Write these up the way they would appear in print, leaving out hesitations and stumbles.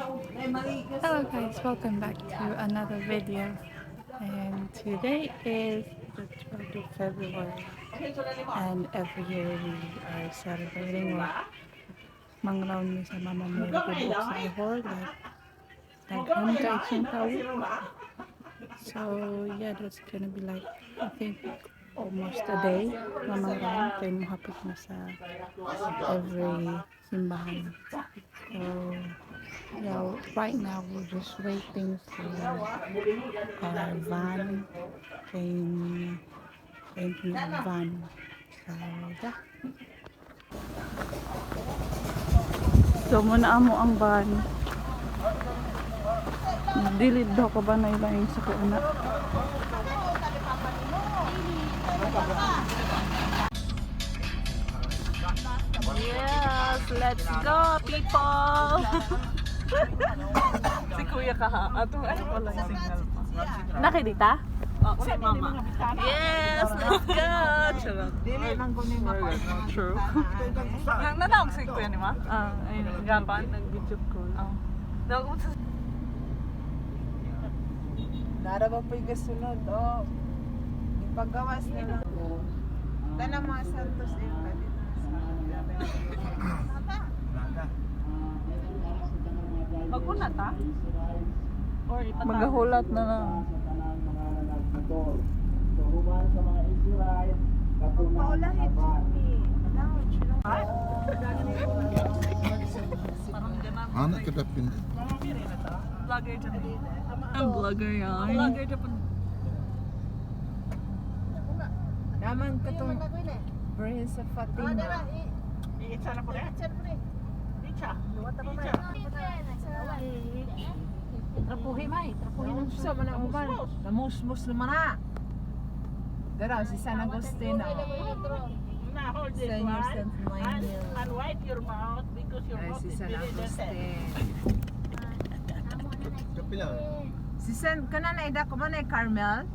Hello guys, welcome back to another video, and today is the 12th of February, and every year we are celebrating or manground mi sa Mama Mary Tibuok sa Johor, like daghan kaayo siyang tao. So yeah, that's gonna be like, I think, almost a day na manground kay mohapit na sa every simbahan. So yeah, right now we're just waiting for our van kay rent mi ang van. So yeah. So mao na amo ang van. Dili daw ka ba na ilaing sa kuana? Yes, let's go, people! Si Kuya kaha. Ato ay wala signal pa. Nakidita? Oh, si Mama. Yes, let's go! Charot. Dili man ko ni True. Nang nanawag si Kuya ni Ma? Ah, ayun. Gapan? Nag-video call. Oh. Nag Nara ba po'y gasunod, oh. Ipagawas na lang. Tanang mga Santos eh, pwede na sa Maguna ta? Or ipatawag? Magahulat na lang. Paulahin, Jimmy. Parang ganun. Anak kedapin. Vlogger Japan. Ang vlogger yan. Vlogger Japan. Naman ka tong Birhen sa Fatima. Trapuhi may. Trapuhi Anong sa man ang uban? Namusmus naman na. Dara, si San Agustin. Oh. Now hold this Senior one Sentinel. and wipe your mouth because your Ay, mouth si is San very dirty. Agustin. Kapila. Si San, kana na ida ko man ay Carmel.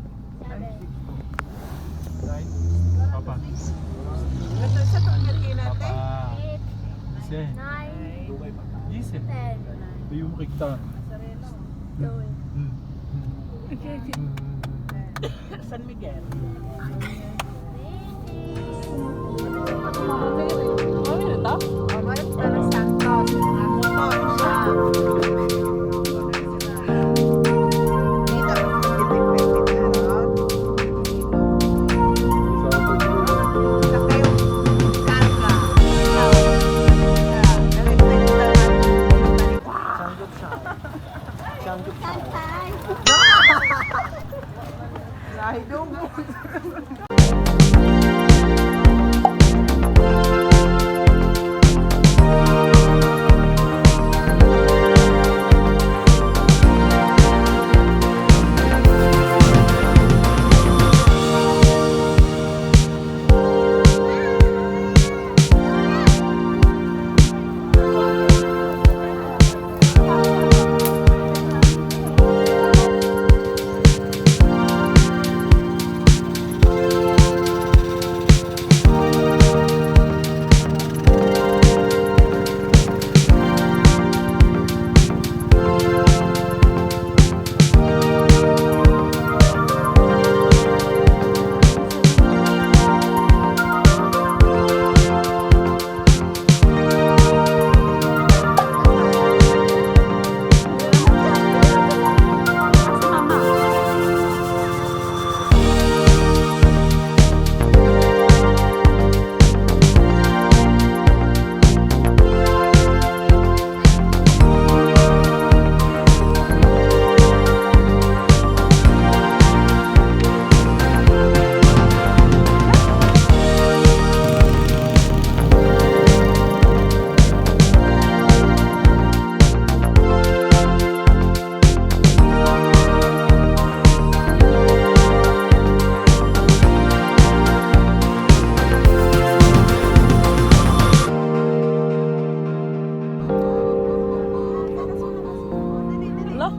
Papa. Ito sa tong birhen natin. Dice. Dice. Yung rikta. San Miguel. Mami ta? Oh, meron pa ng Santos. Mga motor siya. Dito, sa kayo, karga. Ay, don't. Lah,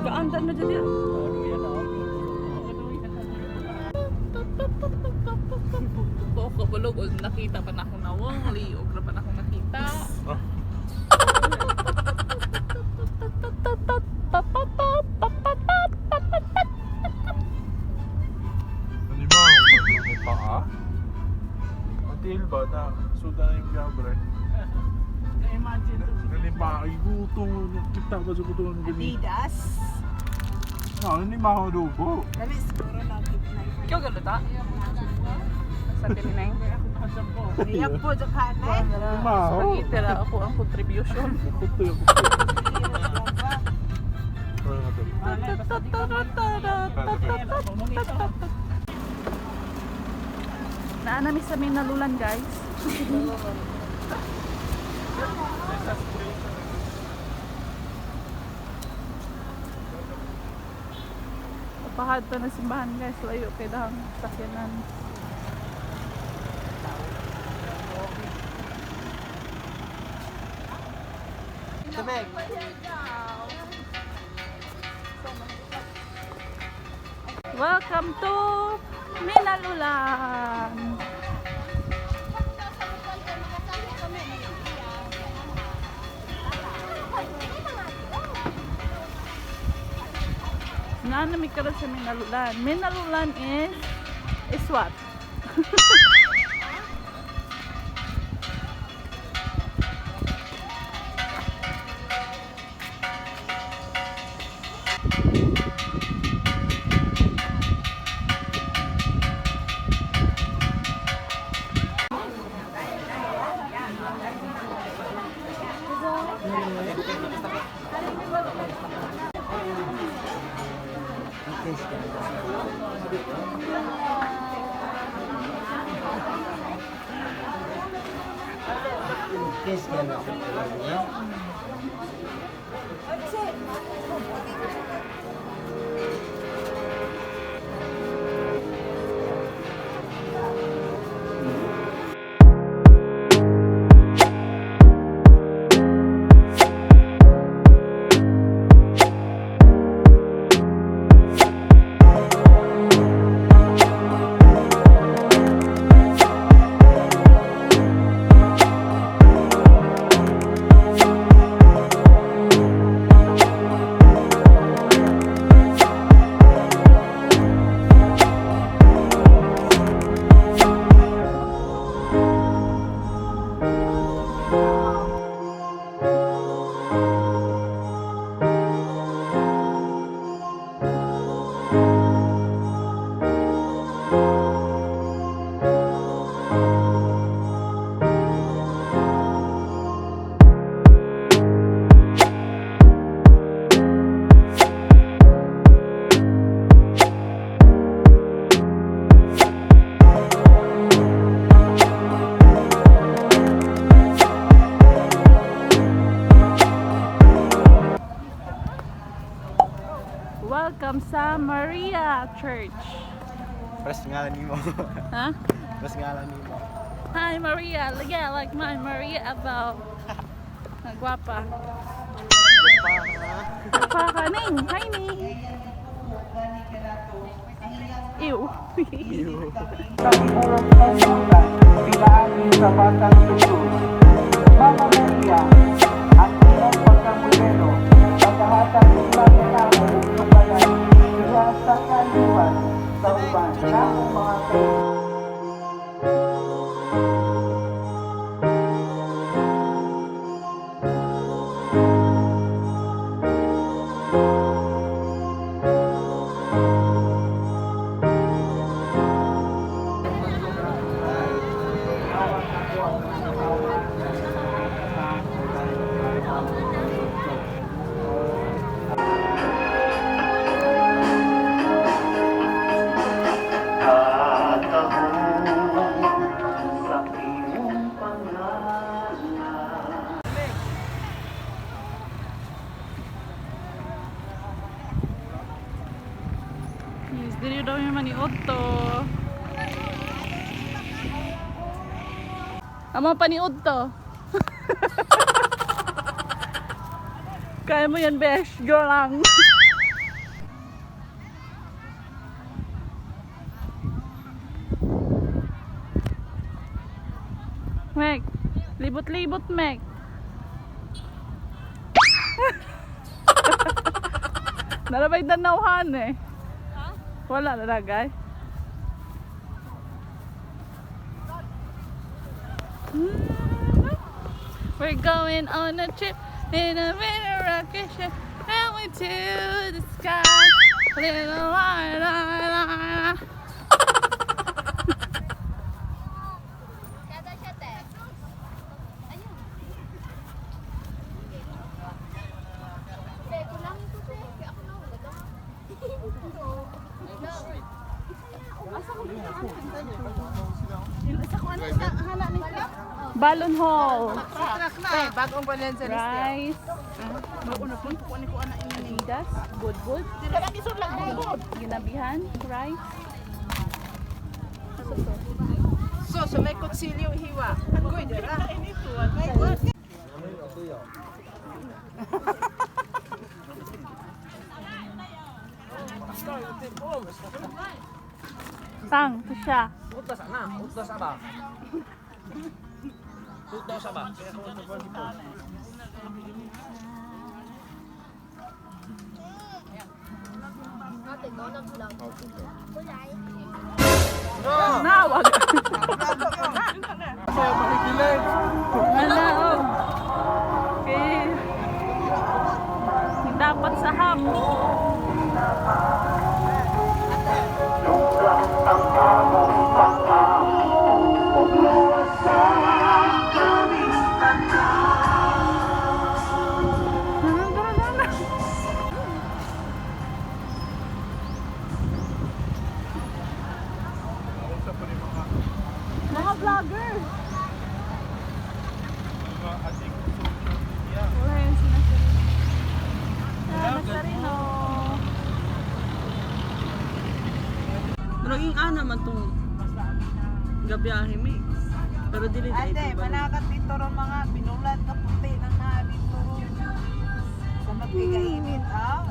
gaandan na dyan yan. Kabulog, nakita pa na akong nawong, liog na pa na akong nakita. Paa? Matil ba na suda na yung fiyabre? Imagine. Ganun ba? Ay, guto. Kita ba sa guto ng ganun? Adidas. Ano, hindi makadugo. Dali siguro na kit Ikaw galuta? Sa Pilineng. na. Iya po sa kanay. Maho. Spaghetti ra ako ang contribution. Kuto yung kuto. Naanami sa Minalulan, guys. Pahad pa na simbahan, guys. Layo kay dahang sakyanan. Welcome to Minalulan! Nanami karon sa Minalulan. Minalulan is what? Welcome sa Maria Church. Press ngalan nimo. Ha? Press ngalan nimo. Hi Maria. Yeah, like my Maria about. Nagwapa. Gwapa ka ning. Hi ning. Ew. Pinaagi sa Batang Jesus. Mama Maria, ang iyong pagkamodelo, pagkahatag sa tao ug kapalan, diha sa kaluwas sa uban namong mga kaibigan. Yes, dili daw yung maniod to. Ang mga paniod to. Kaya mo yan, besh. Go lang. Mek, libot-libot, Mek. Nalabay danawhan eh. Wala na lagay. We're going on a trip in a mini rocket ship and we to the sky. Little la la la. Balon Hall. Eh, bagong Valencia. Rice. Adidas. Budbud. Ginabihan. Rice. So, may kutsilyo hiwa. Good, ra. Tang, ito siya. Utos na, utos aba. Utos aba. Nawag. Kaya makikilig. Ala, oh. Okay. Dapat sa ham. Mga vlogger. Mga ating social media. Wala yan si Nazareno. Sa Nazareno. Pero yung ana man tong gabiyahe mi. Pero dili na Ate, ito ba? manakat dito ro mga binulan ka puti na nga dito ro. Sa magkigainit, ah.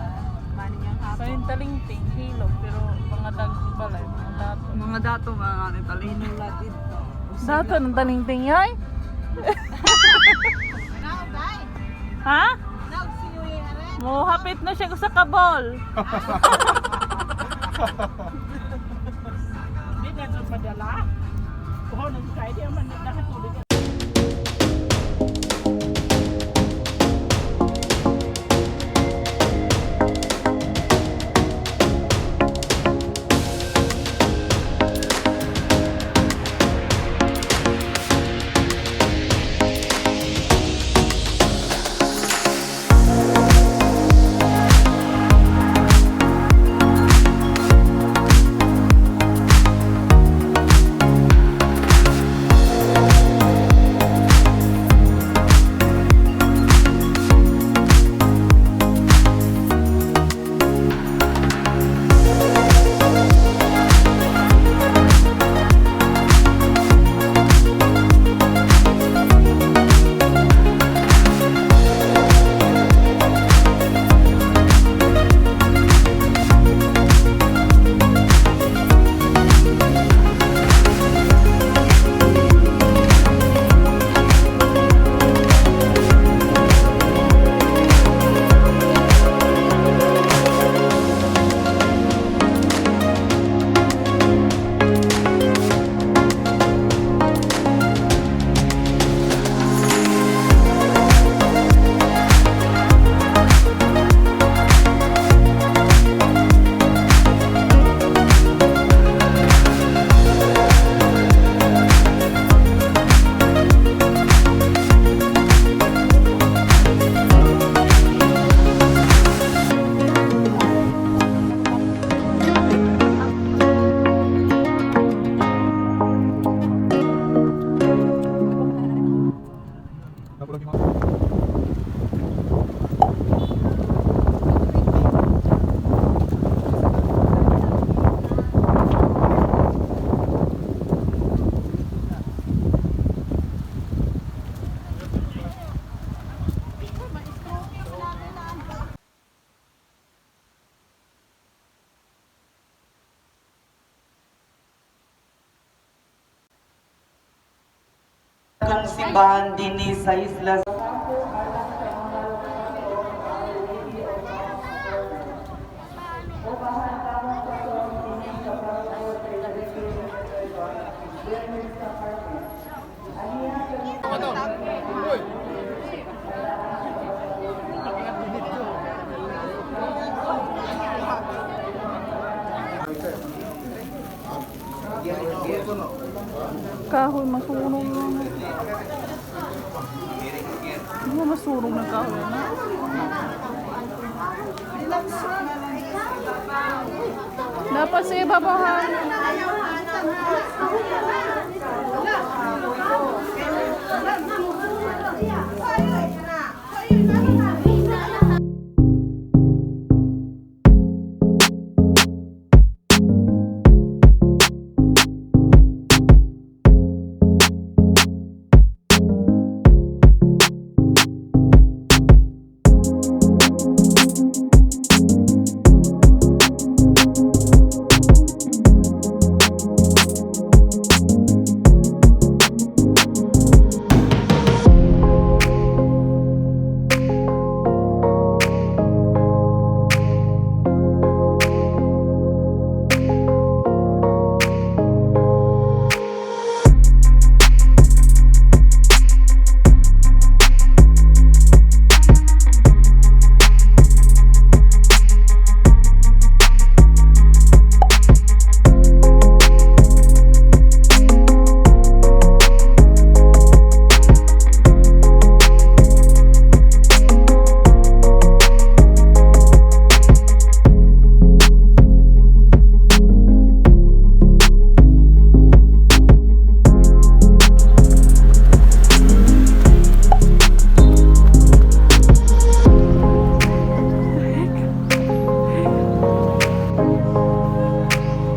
Mani niyang Sa hapon. yung talingting, hilog, pero mga dagbalay, mga dato. Mga dato mga ano talino. Binulan dito. Dato ng talingting yay? Ha? Muhapit na siya sa kabol. Hindi na sa padala. Oh, nagkaya di man nakatulog. Kung simbahan dinhi sa isla. Kahoy, masunog na. Hindi mo masunog ng kahoy na. Dapat sa ibabaw ha.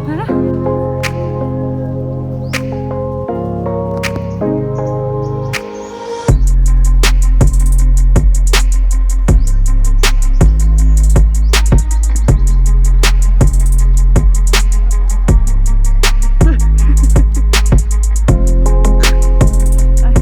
Tara. Ay. Ay.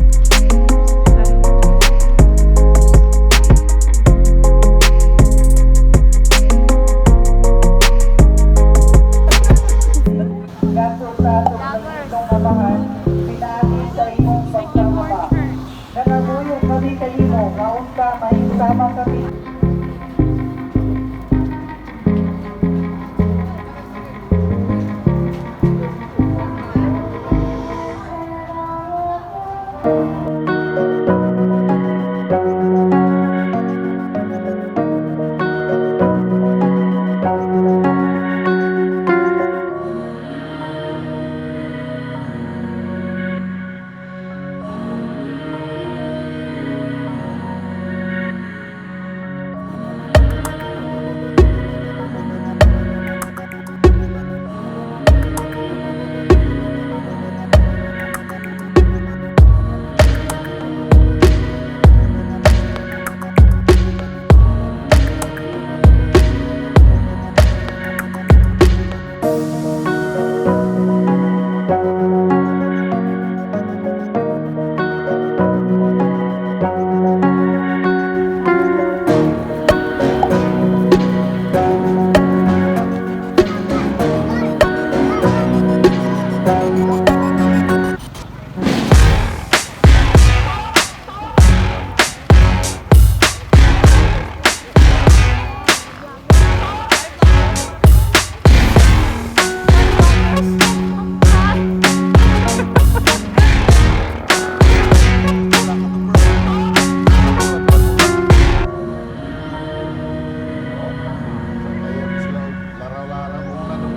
Gatong-gatong ng amahan, pinaagi sa imong pagkamama. Nangamuyo kami kanimo, nga unta mahinsama kami. Laraw-laraw kung ano.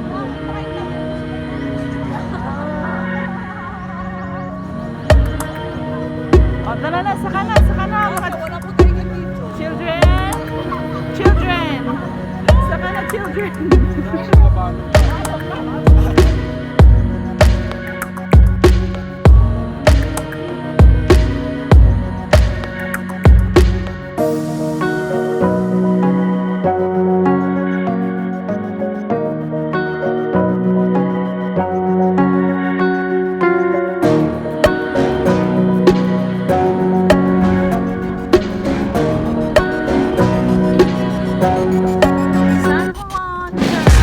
O, tara na, saka na, saka na. Mga children! Children! Saka na, children! San Juan Church.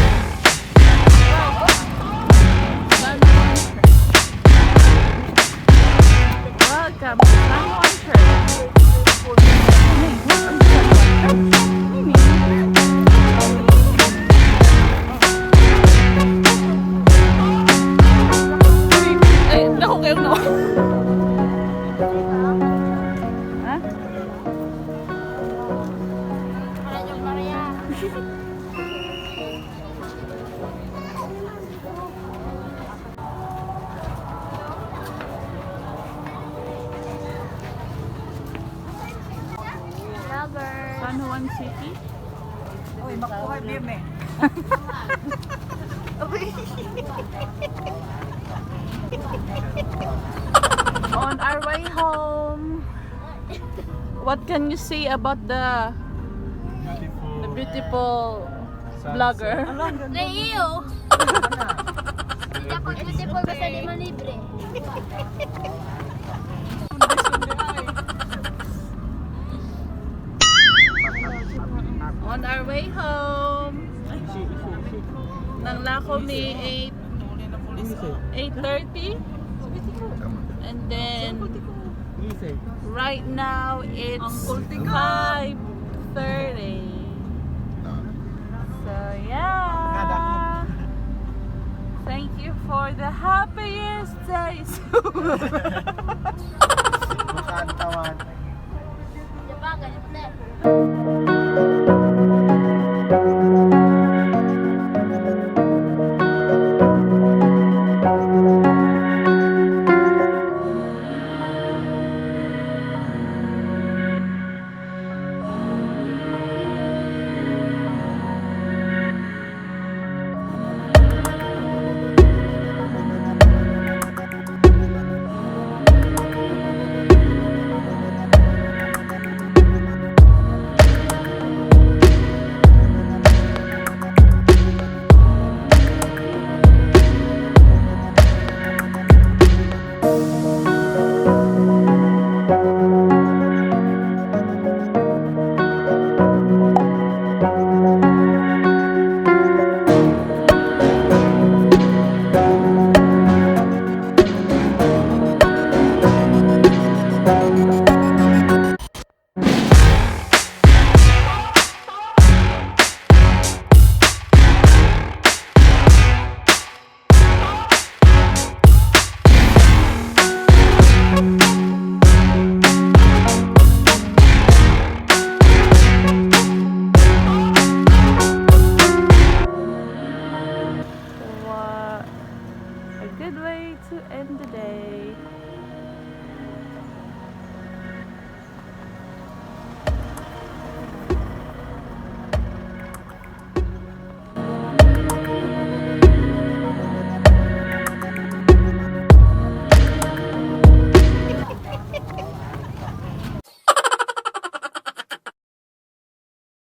Palawan City. Uy, makuha birme. On our way home, what can you say about the Beautiful. the beautiful vlogger? Naiiyo. Hindi ako beautiful basta di man libre. On our way home, nang lako mi 8 8:30, and then right now it's 5:30. So yeah. Thank you for the happiest days.